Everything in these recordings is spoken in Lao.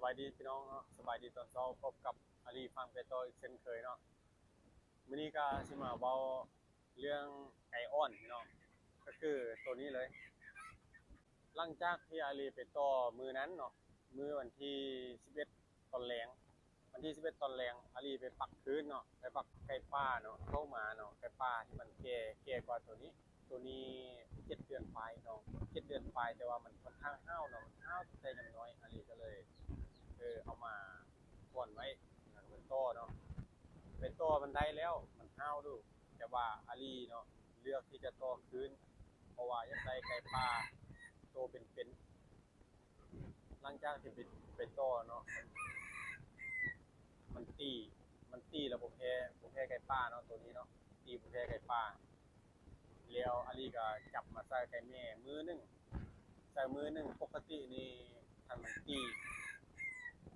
ບາຍດີພີ່ນ້ອງເນາະ, ສະບາຍດີຕອນເຊົ້າ, ພົບກັບອາລີຟາມໄກ່ຕໍ່ອີກເຊັ່ນເຄີຍເນາະ. ມື້ນີ້ກໍຊິມາເວົ້າເລື່ອງໄກ່ອ່ອນພີ່ນ້ອງ, ກໍຄືໂຕນີ້ເລີຍ. ຫຼັງຈາກທີ່ອາລີໄປຕໍ່ມື້ນັ້ນເນາະ, ມື້ວັນທີສິບເອັດຕອນແລງ, ວັນທີສິບເອັດຕອນແລງ ອາລີໄປປັກຄືນເນາະ, ໄປປັກໄກ່ປ່າເນາະ, ເຂົ້າມາເນາະ, ໄກ່ປ່າທີ່ມັນແກ່ ແກ່ກວ່າໂຕນີ້. ໂຕນີ້ເຈັດເດືອນປາຍເນາະ, ເຈັດເດືອນປາຍ, ແຕ່ວ່າມັນຂ້ອນຂ້າງຫ້າວເນາະ, ມັນຫ້າວຕັ້ງແຕ່ຍັງນ້ອຍ, ອາລີກໍເລີຍ ເອີ ເອົາມາກ່ອນໄວ້ ແລ້ວກໍໄປຕໍ່ເນາະ. ໄປຕໍ່ມັນໄດ້ແລ້ວ, ມັນຫ້າວດູ, ແຕ່ວ່າອາລີເນາະ ເລືອກທີ່ຈະຕໍ່ຄືນ ເພາະວ່າຢາກໄດ້ໄກ່ປ່າໂຕເປັນໆ. ຫຼັງຈາກທີ່ໄປ ໄປຕໍ່ເນາະ, ມັນ ມັນຕີ ມັນຕີແລ້ວບໍ່ແພ້ ບໍ່ແພ້ໄກ່ປ່າເນາະ, ໂຕນີ້ເນາະ ຕີບໍ່ແພ້ໄກ່ປ່າ. ແລ້ວອາລີກໍຈັບມາໃສ່ໄກ່ແມ່ມື້ໜຶ່ງ, ໃສ່ມື້ໜຶ່ງ. ປົກກະຕິນີ້ ຄັນມັນຕີ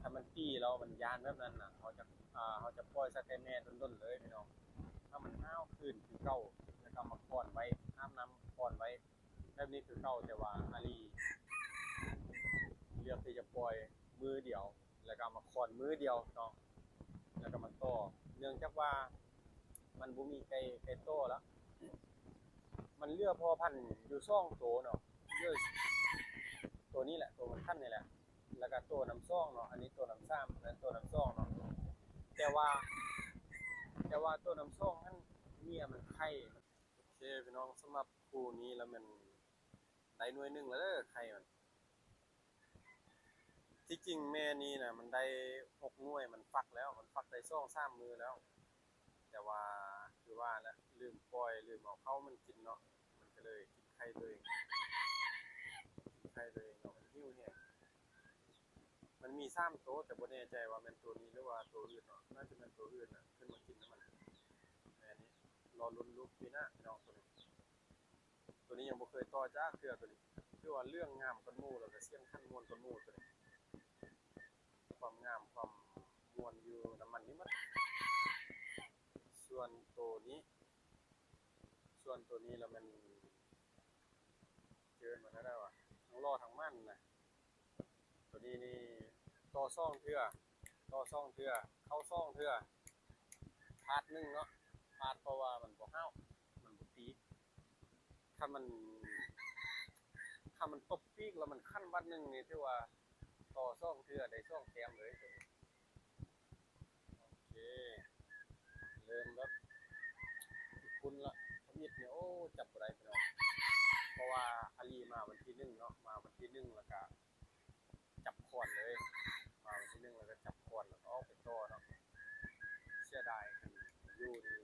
ຄັນມັນຕີແລ້ວມັນຢ້ານແບບນັ້ນນະ, ເຮົາຈະ ອ່າ ເຮົາຈະປ່ອຍໃສ່ໄກ່ແມ່ດົນໆເລີຍພີ່ນ້ອງ. ຖ້າມັນຫ້າວຄືນຄືເກົ່າ ແລ້ວກໍມາກ່ອນໄວ້, ອາບນ້ຳກ່ອນໄວ້, ແບບນີ້ຄືເກົ່າ. ແຕ່ວ່າອາລີເລືອກທີ່ຈະປ່ອຍມື້ດຽວ ແລ້ວກໍມາກ່ອນມື້ດຽວເນາະ, ແລ້ວກໍມາຕໍ່. ເນື່ອງຈາກວ່າມັນບໍ່ມີໄກ່ ໄກ່ຕໍ່ລະ, ມັນເຫຼືອພໍ່ພັນຢູ່ສອງໂຕເນາະ, ເຫຼືອໂຕນີ້ແຫຼະ ໂຕມັນຄັນນີ້ແຫຼະ, ແລ້ວກໍໂຕນຳສອງເນາະ, ອັນນີ້ໂຕນຳສາມ ແລະ ໂຕນຳສອງເນາະ. ແຕ່ວ່າ ແຕ່ວ່າໂຕນຳສອງຫັ້ນ ເມຍມັນໄຂ່. ໂອເຄພີ່ນ້ອງ, ສຳລັບຄູ່ນີ້ລະແມ່ນໄດ້ໜ່ວຍໜຶ່ງລະເດີ ໄຂ່ມັນ. ທີ່ຈິງແມ່ນີ້ນະ ມັນໄດ້ຫົກໜ່ວຍ, ມັນຟັກແລ້ວ, ມັນຟັກໄດ້ສອງສາມມື້ແລ້ວ, ແຕ່ວ່າຄືວ່າແຫຼະ ລືມປ່ອຍ ລືມເອົາເຂົ້າມັນກິນເນາະ, ມັນກໍເລີຍກິນໄຂ່ຕົວເອງ ກິນໄຂ່ຕົວເອງເນາະ, ມັນຫິວແຮງ. ມັນມີສາມໂຕ, ແຕ່ບໍ່ແນ່ໃຈວ່າແມ່ນໂຕນີ້ ຫຼືວ່າໂຕອື່ນເນາະ, ໜ້າຈະແມ່ນໂຕອື່ນນະ ຂຶ້ນມາກິນນຳມັນ. ແມ່ນີ້ລໍລຸ້ນລູກປີໜ້າພີ່ນ້ອງ, ໂຕນີ້ ໂຕນີ້ຍັງບໍ່ເຄີຍຕໍ່ຈັກເທື່ອ. ໂຕນີ້ຖືວ່າເຫຼືອງງາມກວ່າໝູ່ ແລ້ວກໍສຽງຂັນມ່ວນກວ່າໝູ່, ໂຕນີ້ຄວາມງາມຄວາມມ່ວນຢູ່ນຳມັນນີ້ໝົດ. ສ່ວນໂຕນີ້ ສ່ວນໂຕນີ້ລະແມ່ນ ເອີ້ນວ່າແນວໃດວະ, ທັງຫຼໍ່ທັງໝັ້ນນະ. ໂຕນີ້ນີ້ຕໍ່ສອງເທື່ອ ຕໍ່ສອງເທື່ອ ເຂົ້າສອງເທື່ອ, ພາດໜຶ່ງເນາະ, ພາດເພາະວ່າມັນບໍ່ຫ້າວ ມັນບໍ່ຕີ. ຄັນມັນ ຄັນມັນຕົບປີກແລ້ວມັນຂັນບາດໜຶ່ງນີ້ ຖືວ່າຕໍ່ສອງເທື່ອໄດ້ສອງແຕ້ມເລີຍໂຕນີ້. ໂອເຄ ເລີ່ມແບບຄຸ້ນລະ ທຳອິດນີ້ ໂອ້ ຈັບບໍ່ໄດ້ພີ່ນ້ອງ, ເພາະວ່າອາລີມາວັນທີໜຶ່ງເນາະ, ມາວັນທີໜຶ່ງແລ້ວກະຈັບຄອນເລີຍ, ມາວັນທີໜຶ່ງແລ້ວກະຈັບຄອນ ແລ້ວກໍອອກໄປຕໍ່ເນາະ. ເສຍດາຍ ຄັນຢູ່ນີ້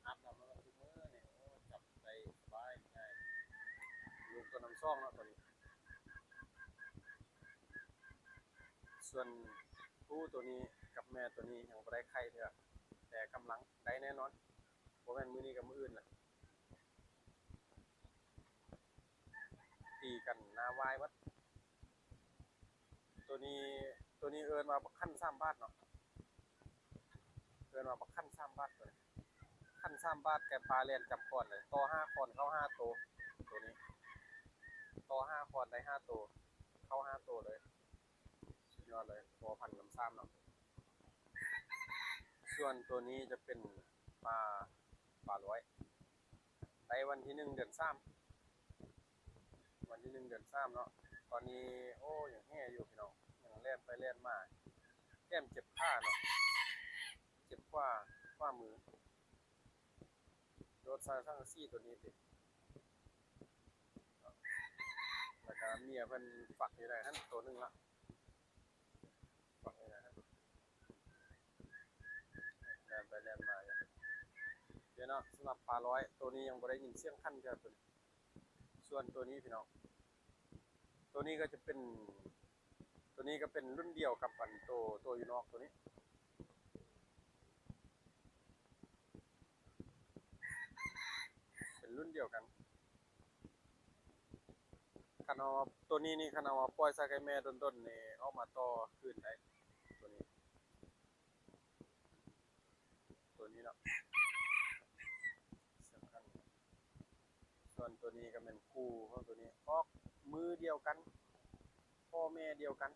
ອາບນ້ຳໃຫ້ມັນທຸກມື້ນີ້ ໂອ້ ຈັບໄດ້ສະບາຍງ່າຍ, ລູກຕົວນຳສອງເນາະ ໂຕນີ້. ສ່ວນຜູ້ໂຕນີ້ກັບແມ່ໂຕນີ້ຍັງບໍ່ໄດ້ໄຂ່ເທື່ອ, ແຕ່ກຳລັງໄດ້ແນ່ນອນ, ບໍ່ແມ່ນມື້ນີ້ກໍມື້ອື່ນລະ, ຕີກັນໜ້າວາຍໝົດ. ໂຕນີ້ ໂຕນີ້ເອີ້ນວ່າບັກຂັນສາມບາດເນາະ, ເອີ້ນວ່າບັກຂັນສາມບາດໂຕນີ້. ຂັນສາມບາດ ແກ່ນປາແລ່ນຈຳຄອນເລີຍ, ຕໍ່ຫ້າຄອນເຂົ້າຫ້າໂຕ, ໂຕນີ້ຕໍ່ຫ້າຄອນໄດ້ຫ້າໂຕ, ເຂົ້າຫ້າໂຕເລີຍ, ສຸດຍອດເລີຍ, ພົວພັນນຳຊ້ຳເນາະ. ສ່ວນໂຕນີ້ຈະເປັນປາ ປາລວຍ, ໄດ້ວັນທີໜຶ່ງເດືອນສາມ, ວັນທີໜຶ່ງເດືອນສາມເນາະ. ຕອນນີ້ ໂອ້ ຍັງແຮ່ຢູ່ພີ່ນ້ອງ, ຍັງແລ່ນໄປແລ່ນມາ, ແຖມເຈັບຂາເນາະ, ເຈັບຂວາ ຂວາມື. ໂດດໃສ່ສັງກະສີໂຕນີ້ຕິ, ແລ້ວກະເມຍເພິ່ນຝັກຢູ່ໃນຫັ້ນໂຕໜຶ່ງລະ, ຝັກຢູ່ໃນຫັ້ນ ແລ່ນໄປແລ່ນມາຢູ່. ໂອເຄເນາະ, ສຳລັບປາລວຍໂຕນີ້ຍັງບໍ່ໄດ້ຍິນສຽງຂັນເທື່ອໂຕນີ້. ສ່ວນໂຕນີ້ພີ່ນ້ອງ, ໂຕນີ້ກໍຈະເປັນ ໂຕນີ້ກໍເປັນລຸ້ນດຽວກັບອັນໂຕ ໂຕຢູ່ນອກໂຕນີ້, ເປັນລຸ້ນດຽວກັນ. ຄັນເອົາ ໂຕນີ້ນີ້ ຄັນເອົາມາປ່ອຍໃສ່ໄກ່ແມ່ດົນໆນີ້ ອອກມາຕໍ່ຄືນໄດ້ ໂຕນີ້. ໂຕນີ້ເນາະ ສຳຄັນ. ສ່ວນໂຕນີ້ກໍແມ່ນຄູ່ຂອງໂຕນີ້ ອອກມື້ດຽວກັນ ພໍ່ແມ່ດຽວກັນ.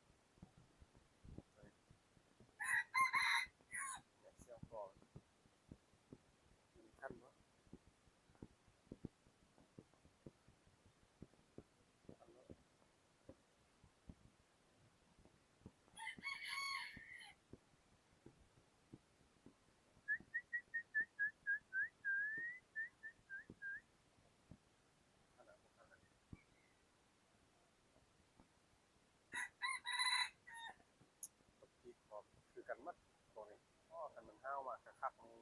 ກັນໝົດໂຕນີ້. ອໍ ຄັນມັນຫ້າວມາຄັກໆນີ້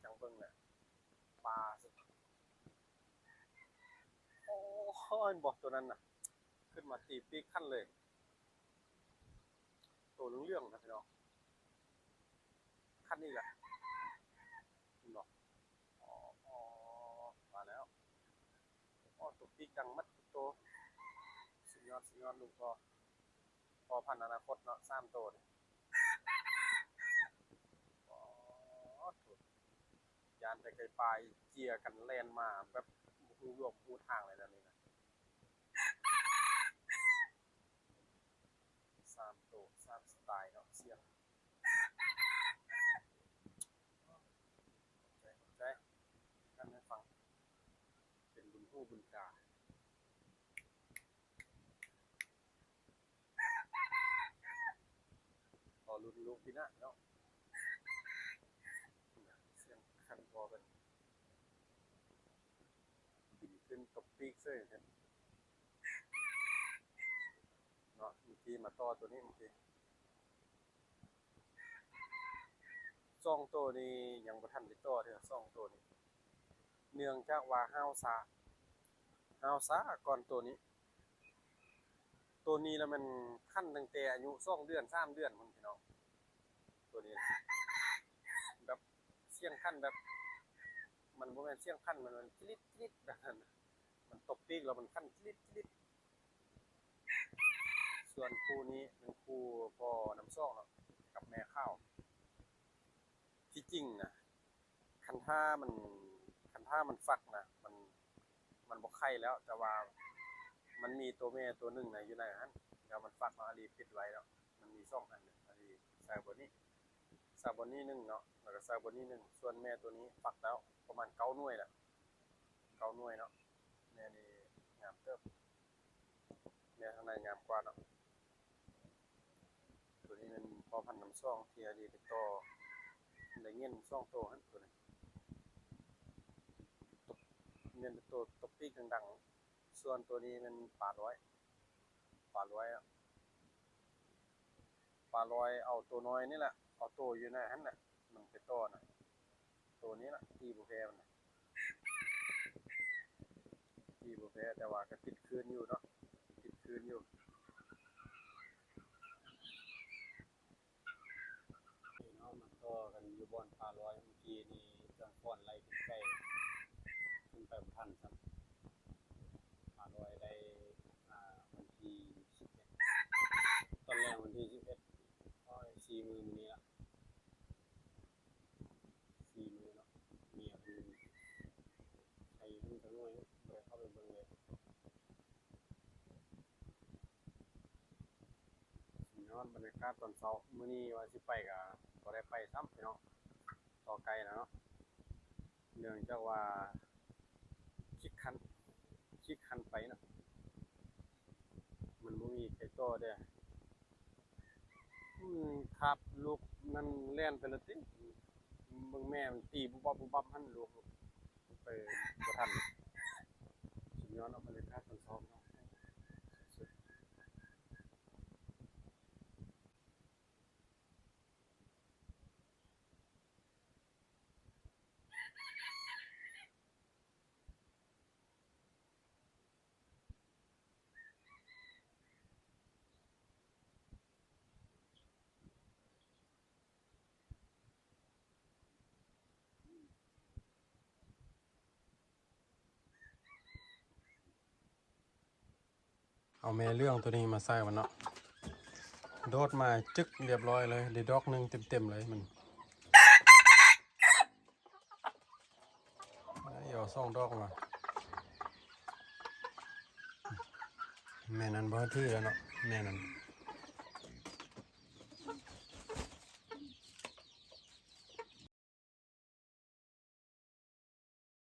ຈັ່ງເບິ່ງແຫຼະ ປາຊິ ໂອ້ຍ ບໍ່ ໂຕນັ້ນນະ ຂຶ້ນມາຕີປີກຄັນເລີຍ ໂຕເຫຼືອງໆນະພີ່ນ້ອງ ຄັນນີ້ແຫຼະ ເຫັນບໍ່? ອໍ ອໍ ມາແລ້ວ. ອໍ ຕົກປີກດັງໝົດທຸກໂຕ ສຸດຍອດ ສຸດຍອດ ລຸງພໍ່ ພໍ່ພັນອະນາຄົດເນາະ ສາມໂຕນີ້. ອໍ ໂທ້ ຢ້ານແຕ່ໄກ່ປ່າເຈຍກັນແລ່ນມາແບບບໍ່ຮູ້ລວມຮູ້ທາງເລີຍແນວນີ້ນະ. ສາມໂຕ ສາມສະໄຕເນາະ ສຽງ ຂອບໃຈ ຂອບໃຈ ກັນໃຫ້ຟັງ ເປັນບຸນຫູບຸນຕາ ລໍລຸ້ນລູກປີໜ້າເນາະ. ສຽງຄັນພໍເພິ່ນ ບິນຂຶ້ນຕົບປີກເສີຍເພິ່ນເນາະ. ເມື່ອກີ້ມາຕໍ່ໂຕນີ້ ເມື່ອກີ້ ສອງໂຕນີ້ຍັງບໍ່ທັນໄດ້ຕໍ່ເທື່ອ ສອງໂຕນີ້ ເນື່ອງຈາກວ່າຫ້າວຊ້າ ຫ້າວຊ້າກ່ອນໂຕນີ້. ໂຕນີ້ລະແມ່ນຄັນຕັ້ງແຕ່ອາຍຸສອງເດືອນ ສາມເດືອນພຸ້ນພີ່ນ້ອງ. ໂຕນີ້ແບບສຽງຄັນແບບ ມັນບໍ່ແມ່ນສຽງຄັນ ມັນ ມັນຈະລິດໆ ແບບນັ້ນ ມັນຕົບປີກແລ້ວມັນຄັນຈະລິດໆ. ສ່ວນຄູ່ນີ້ເປັນຄູ່ພໍ່ນ້ຳຊອງເນາະ ກັບແມ່ຂາວ. ທີ່ຈິງນະ ຄັນຖ້າມັນ ຄັນຖ້າມັນຟັກນະ ມັນ ມັນບໍ່ໄຂ່ແລ້ວ ແຕ່ວ່າມັນມີໂຕແມ່ໂຕໜຶ່ງນະຢູ່ໃນຫັ້ນ ແລ້ວມັນຟັກເນາະ ອາລີປິດໄວ້ເນາະ. ມັນມີສອງອັນ ອາລີໃສ່ບ່ອນນີ້ ໃສ່ບ່ອນນີ້ໜຶ່ງເນາະ ແລ້ວກໍໃສ່ບ່ອນນີ້ໜຶ່ງ. ສ່ວນແມ່ໂຕນີ້ຟັກແລ້ວປະມານເກົ້າໜ່ວຍລະ ເກົ້າໜ່ວຍເນາະ. ແມ່ນີ້ງາມເຕີບ ແມ່ທາງໃນງາມກວ່າເນາະ. ໂຕນີ້ແມ່ນພໍ່ພັນນ້ຳຊອງທີ່ອາລີໄປຕໍ່ ໄດ້ເງິນສອງໂຕຫັ້ນ ໂຕນີ້ ຕົບ ແມ່ນໂຕຕົບປີກດັງໆ. ສ່ວນໂຕນີ້ແມ່ນປາລວຍ ປາລວຍ ປາລວຍ ເອົາໂຕນ້ອຍນີ້ແຫຼະ ເອົາໂຕຢູ່ໃນຫັ້ນແຫຼະ ມັນໄປຕໍ່ນະ ໂຕນີ້ລະ ຕີບໍ່ແພ້ມັນນະ ຕີບໍ່ແພ້ ແຕ່ວ່າກໍຕິດຄືນຢູ່ເນາະ ຕິດຄືນຢູ່. ພີ່ນ້ອງ ມາຕໍ່ກັນຢູ່ບ່ອນປາລວຍ ເມື່ອກີ້ນີ້ຈອມພອນໄລ່ໄກ່ຂຶ້ນໄປບໍ່ທັນຊ້ຳ. ປາລວຍໄດ້ ອ່າ ວັນທີສິບເອັດ ຕອນແລງວັນທີສິບເອັດ ໂອ້ຍ ສີ່ມື້ມື້ນີ້ລະ ສີ່ມື້ເນາະ ເມຍເພິ່ນໄຂ້ຢູ່ ຈັກໜ້ອຍບໍ່ໄດ້ເຂົ້າໄປເບິ່ງເລີຍ. ສຸດຍອດບັນຍາກາດຕອນເຊົ້າ. ມື້ນີ້ວ່າຊິໄປກະບໍ່ໄດ້ໄປຊ້ຳພີ່ນ້ອງ ຕໍ່ໄກ່ນະເນາະ ເນື່ອງຈາກວ່າຂີ້ຄັນ ຂີ້ຄັນໄປເນາະ ມັນບໍ່ມີໃຜຕໍ່ເດ້. ອືມ ຄາບລູກນັ້ນແລ່ນໄປແລ້ວຕິ ເບິ່ງແມ່ມັນຕີບຸບບັບບຸບບັບຫັ້ນ ລູກໄປບໍ່ທັນ. ສຸດຍອດເນາະ ບັນຍາກາດຕອນເຊົ້າເນາະ. ເອົາແມ່ເຫຼືອງໂຕນີ້ມາໃສ່ມັນເນາະ ໂດດມາຈຶກ ລຽບຮ້ອຍເລີຍ ໄດ້ດອກໜຶ່ງເຕັມໆເລີຍມັນ. ເອົາສອງດອກມາ ແມ່ນັ້ນບໍ່ຖືແລ້ວເນາະ ແມ່ນັ້ນ